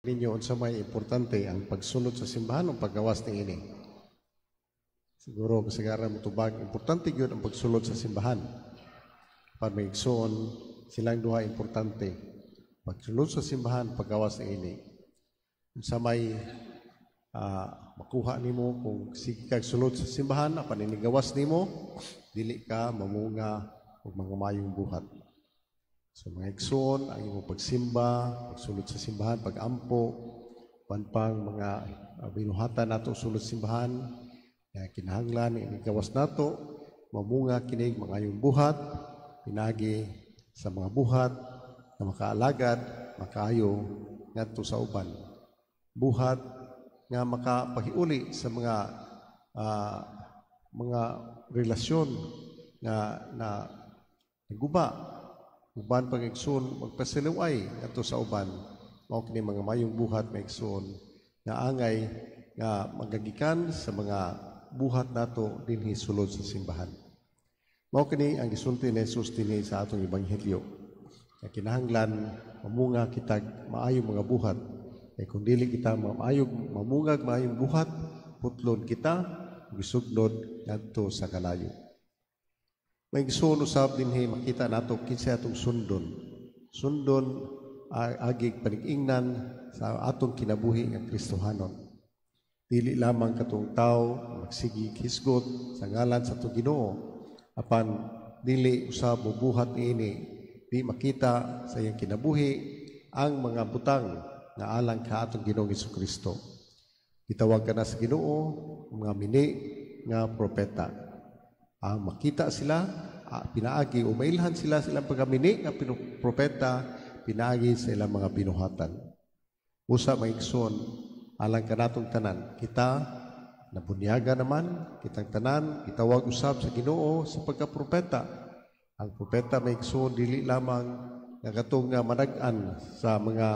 Ninyo, unsa may importante, ang pagsulod sa simbahan o paggawas niini? Siguro kasagaran mo tubag, importante gyud ang pagsulod sa simbahan. Para may igsoon, silang duha importante. Pagsulod sa simbahan, paggawas niini. Unsa may makuha nimo kung sige kag sulod sa simbahan apan inigawas nimo, dili ka mamunga og mga mayong buhat? So mga igsoon, ang imong pagsimba, pagsulod sa simbahan, pagampo, panpang mga binuhatan nato sulod sa simbahan, nga kinahanglan inigawas nato, mamunga kinig mga ayong buhat, pinagi sa mga buhat na makaalagad, makaayo ngadto sa uban. Buhat nga makapahiuli sa mga relasyon nga na naguba, uban pang igsoon magpasiliway ngadto sa uban. Mao kini mga mayong buhat, mga igsoon, nga angay nga magagikan sa mga buhat nato dinhi sulod sa simbahan. Mao kini ang gisulti ni Jesus dinhi sa atong ebanghelyo. Nga kinahanglan mamunga kitag maayong mga buhat. Kay kung dili kita maayong mamungag maayong buhat, putlon kita, gisugnod ngadto sa kalayo. May igsoon, usab dinhi makita nato kinsa atong sundon. Sundon agig panigingnan sa atong kinabuhi nga Kristohanon. Dili lamang katong tao magsigi hisgot sa ngalan sa atong Ginoo, apan dili usab mobuhat niini, di makita sa iyang kinabuhi ang mga butang nga alang ka atong Ginoong Kristo. Gitawag ka na sa Ginoo mga mini nga propeta. Ang makita sila pinaagi o mailhan sila silang pagkamini nga propeta pinaagi sa ilang mga binuhatan. Usa, mga igsoon, alang kanatong tanan, kita nabunyaga naman, kitang tanan, gitawag usab sa Ginoo sa pagkapropeta. Ang propeta, mga igsoon, dili lamang nga katong nga manag-an sa mga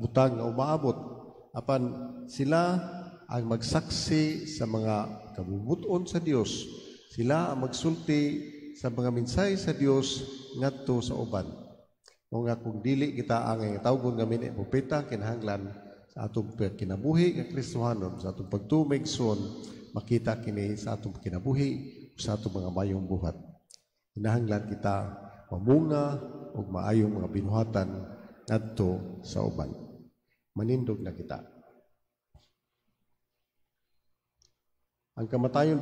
butang nga umaabot, apan sila ang magsaksi sa mga kabubuton sa Dios. Sila ang magsulti sa mga mensahe sa Dios ngadto sa uban. O nga kung dili kita ang tawgon nga mini propeta, kinahanglan sa atong kinabuhi nga Kristohanon, sa atong pagtuo, igsoon, makita kini sa atong kinabuhi, sa atong mga mayong buhat. Kinahanglan kita mamunga og maayong mga binuhatan ngadto sa uban. Manindog na kita. Ang kamatayon